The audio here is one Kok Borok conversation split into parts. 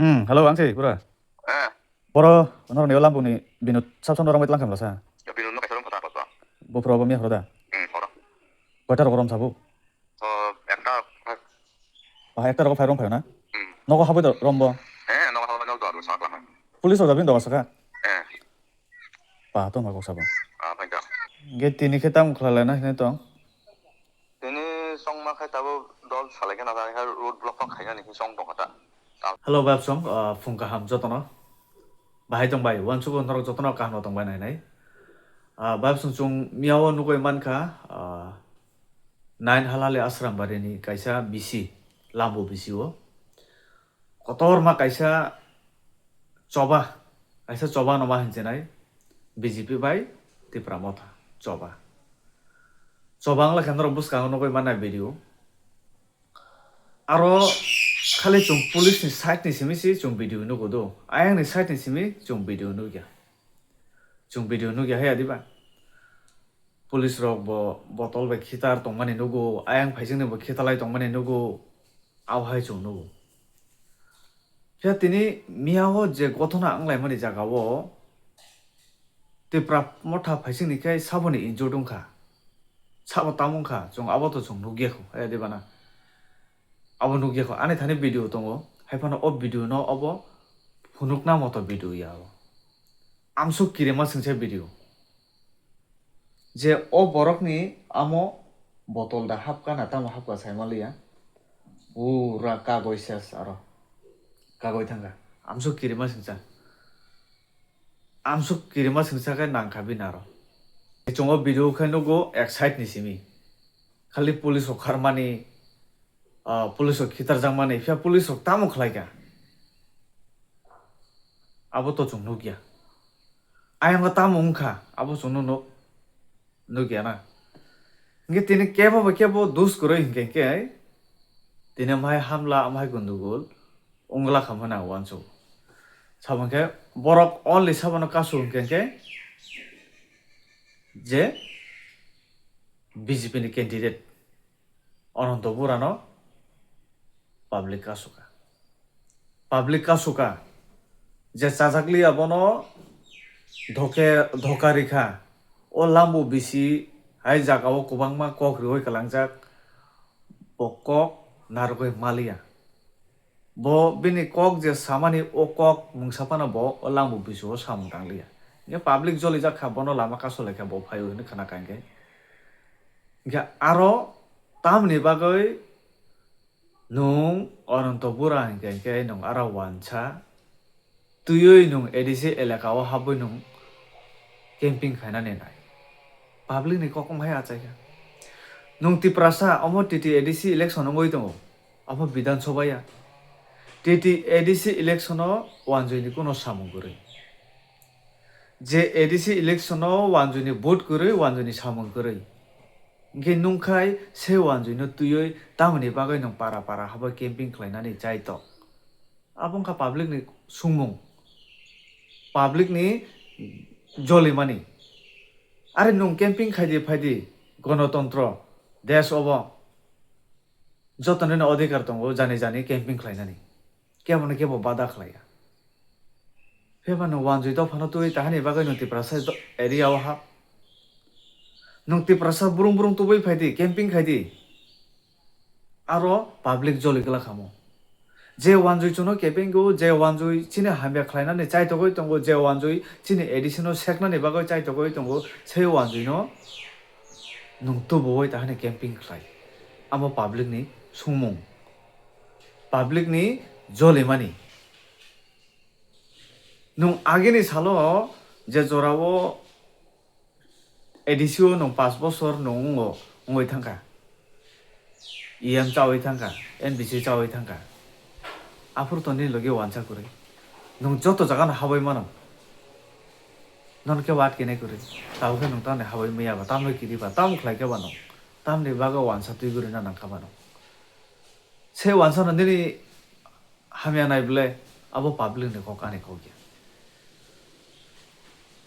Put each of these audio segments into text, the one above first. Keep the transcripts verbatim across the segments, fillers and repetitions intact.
Hmm, hello, ang se, pura. Eh. Boro, norok ni o Lambu ni Binod sab samno rwngbai tlang khe mlasa. Ya, Binod no kaisa rwng kha ta, papa. Bo phuru bo miya phuru da? Hmm, phuru. Koita rok rom sabo? O, ekta. Ah, ekta rok phai rong phai na? Hmm. Nogo habai da rom bo? Eh, nogo habai nok do, aro sakla. Police rok da bin do saka? Eh. Pa, tong ma kok sabo. Ah, phai da. Ge tini khe tam khlai lai na hine tong? Tini songma khai tabo dol salai khe na, road block no khaina ni song tong kha ta. Hello, Bayapsong, ah, phung kaham jotono. Bahai tong bai, uansukgo norok jotono kaham tong bai nai nai. Ah, Bayapsong, chwng miyao nugui mankha, ah, Nine Halali Ashram Bari ni kaisa B C, Lambu B C o. Kotorma kaisa choba, kaisa choba no ma hinchinai B J P bai Tipra Motha choba. Choba wngla khe norok bwskango nugui mannai video. Aro khali chwng police ni side ni simi si chwng video nugo do. Ayang ni side ni simi chwng video nugya. Chwng video nugya haya diba? Police rok bo botol bai khitar tongmani nugo, ayang phaisingni bo khitalai tongmani nugo, abo hai chwng nugo. Phiya tini miyao je gothona wnglaimani jagao Tipra Motha phaisingni khe saboni injured wngkha, sabo tamo wngkha, chwng abo to chwng nukya kho, eh, diba na? Abo nukya kho, ani thani video tongo, hai phano o video no obo phunukna moto video ya abo. Amsuk kirima singsa video. Je o borokni amo botol da hapka na tamo hapka saimaliya. Pura kagoi ses aro. Kagoi thangkha. Amsuk kirima singsa. Amsuk kirima singsa khe nangkha bini aro. Chwng o video khe nugo ek side ni simi. Khali police rok kharmani, ah, police rok khitarjakmani, phiya police rok tamo khlaikha? Abo to chwng nukya. Ayang tamo wngkha, abo chwngno nuk-, nukya na. Hingke tini kebo bai kebo dus kwrwi hinkhe khe, tini amhai hamla, amhai gundugul wngla kha hwnwi ang uansuk. Sabo hinkhe borok only sabono kasu hinkhe khe je B J P ni candidate. Ononto Burano public kasuka. Public kasuka. Je chajakliya bono dhoke, dhoka rikha. O Lambu bisi hai jagao kwbangma kok riwi kwlangjak. Bo kok narwgwi maliya. Bo bini kok je samani o kok mungsa phano bo o Lambu bisio samung tangliya. Hingke public jolijak kha, bono lama kasu laikha bo phaio hinwi khna kha hinkhe. Hinkhe aro tamni bagwi nwng Ononto Bura hinkhe, hinkhe nwng aro uansa twiwi nwng A D C elaka o habwi nwng camping khainani nai. Public ni kok wng hai achaikha. Nwng Tiprasa omo T T A D C election wngwi tongo. Abo Bidhan Sabha ya. T T A D C election o uanjwi ni kuno samung kwrwi. Je A D C election o uanjwi ni vote kwrwi, uanjwi ni samung kwrwi. Hinkhe nwng khai se uanjwi no twiwi tamoni bagwi nwng para para habo camping khlainani chai tok. Abo wngkha public ni sungmung, public ni jolimani. Are nwng camping khaidi phaidi, gonotontro desh obo, joto nini odhikar tongo jani jani camping khlainani, kebo no kebo bada khlaiya. Phiya ba nwng uanjwi dophano twiwi tahani bagwi nwng Tiprasa do-, area o hap. Nwng Tiprasa brung brung tubui phaidi, camping khaidi. Aro public joli glak hamo. Je uanjwi chwngno kepenggo, je uanjwi chini hamya khlainani chaitogwi tongo, je uanjwi chini A D C no seknani bagwi chaitogwi tongo, se uanjwino nwng tubuwi tahani camping khlai. Amo public ni sungmung. Public ni jolimani. Nwng agini salo je jorao A D C o nwng pash bosor nwng wngo, wngwi thangkha. E M chawi thangkha, M D C chawi thangkha. Aphuru to nini logi uansa kwrwi. Nwng joto jagano habwi mano. Nono khe wat kinai kwrwi. Tabukhe nwng tamni habwi maya ba, tamno kiri ba, tamo khlai khe ba nwng. Tamni bagwi uansa twi kwrwi na nangkha ba nwng. Se uansano nini hamya nai ble, abo public ni kok ani kok ya.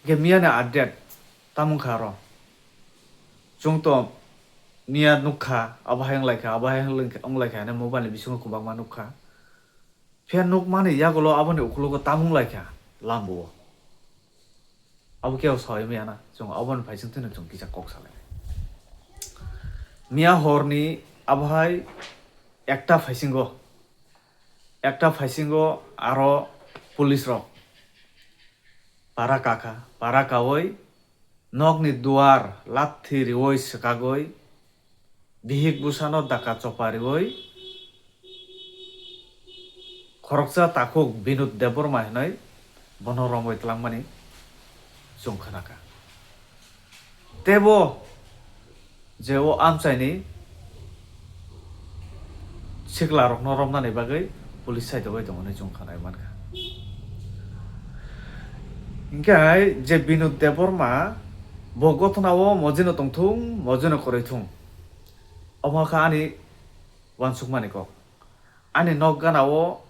Ge miya ni update tamung kha aro. Chwng to miya nukha, abo hai wng lai kha, abo hai wng lai kha, wng lai kha, hwnwi mobile ni bisingo kwbangma nukha. Phiya nukmani yagulo aboni ukologo tamung laikha lambo o. Abo kebo sawi maya na, chwng aboni phaising twino chwng kisa kok salai. Miya horni abohai ekta phaisingo, ekta phaisingo aro police rok para kakha, para kawi nokni duar lathi riwi swkagwi bihik bwsano daka chopa riwi khoroksa takhuk Binod Debbarma hinwi bono romwi twlangmani chwng khnakha. Tebo je o amchaini siklarokno romnani bagwi police saidobai tongmani chwng khnai mankha. Hinkhe hai je Binod Debbarma bo gothona o mojino tongthung, mojino kwrwi thung, omo kha ani uansukmani kok. Ani nok gana o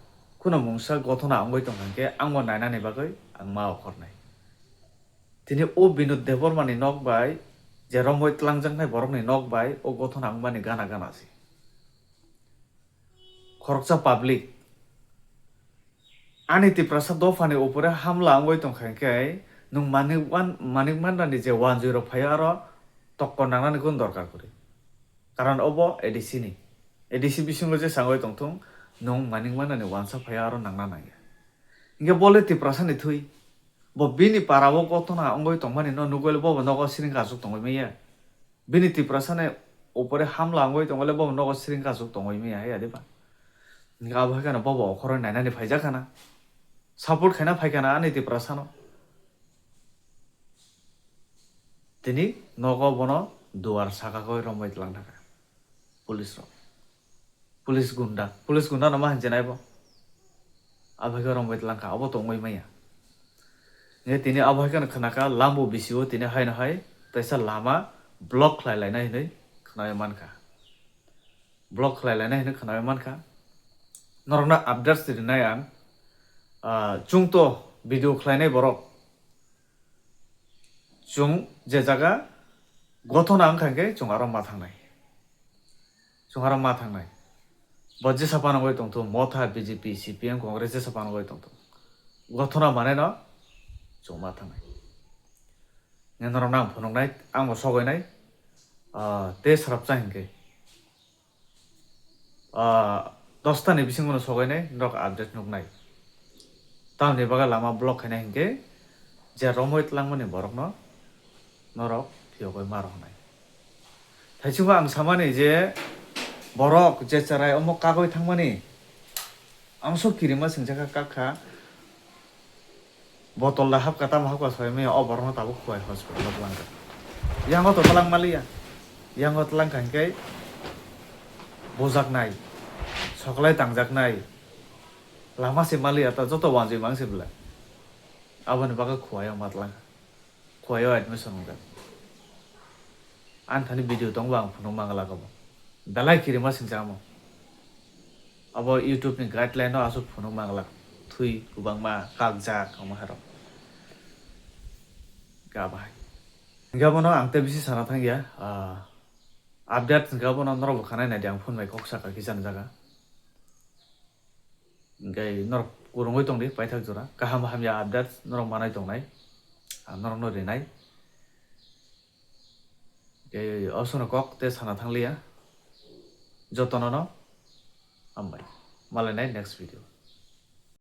kheno mungsa gothona wngwi tongkha hinkhe ang bo nainani bagwi ang ma okhornai. Tini o Binod Debbarma ni nok bai je romwi twlangjaknai borokni nok bai o gothona wngmani gana gana se. Khoroksa public ani Tiprasa dophani upore hamla wngwi tongkha hinkhe nwng manik wan-, manik manrani je wanjwi rok phaio aro tokko nangnani kunu dorkar kwrwi. Karon obo A D C ni. A D C bisingo je sangwi tongthung, nwng manik manani wansa phaio aro nangna nangya. Hinkhe bo le Tiprasa ni thwi. Bo bini para o gothona wngwi tongmani no nugwi le bo bo nogo siring kasuk tongwi maya. Bini Tiprasa ni upore hamla wngwi tongwi le bo bo nogo siring kasuk tongwi maya, ya diba? Hinkhe abo hai kheno bo bo okhoroi nainani phaijak khana. Support khaina phai khana ani Tiprasa no. Tini nogo bono duar saka koi romwi tlang thaka. Police rok. Police gunda. Police gunda no ma hinjinai bo. Abo hai khe romwi tlang kha. Abo tongwi maya. Nge tini abo hai kheno khna kha lambo bisio tini haino hai taisa lama block khlai lainai hinwi khnawi mankha. Block khlai lainai hinwi khnawi mankha. Norokno updates rinai ang. Ah, chwng to video khlainai borok. Chwng je jaga gothona wngkha hinkhe chwng aro ma thangnai. Chwng aro ma thangnai. Bo jesa phano wngwi tongthung, Motha, B J P, C P M, Congress jesa phano wngwi tongthung. Gothona maneno chwng ma thangnai. Nge norokno ang phunuknai, ang bo sogoinai, ah, tei srapsa hinkhe. Ah, dosta ni bisingo no sogainai norok update nuknai. Tamoni bagwi lama block khainai hinkhe je romwi twlangmani borokno norok phiyogwi ma rohornai. Thaichungo ang samani je borok je cherai omo kagwi thangmani, ang sok kirima singjakha kakha. Botol da hapkha, tamo hapkha soi maya, o borokno tabuk Khowai hospital o twlangkha. Yango to twlang maliya. Yango twlangkha hinkhe bujaknai, soklai tangjaknai. Lama se maliya ta joto wanjwi mang se bwla. Aboni bagwi Khowai o ma twlangkha. Khowai o admission wngjak. Ani thani video tongo, ang phunuk manglak abo. Belai kirima singcha amo. Abo YouTube ni guideline no aswk phunuk manglak. Thwi kwbangma kakjak omo hai rok. Ga bahai. Hinkhe abono ang tei bisi sana thangya. Ah, update hinkhe abono norok bo khanai naidi, ang phone bai kok saka kisa ni jaga. Hinkhe norok kwrwngwi tongdi paithak jora. Kaham hamya updates norok manai tongnai. Ang norokno rinai. Hinkhe aswkno kok tei sana thangliya. Jotono no hambai. Malainai next video.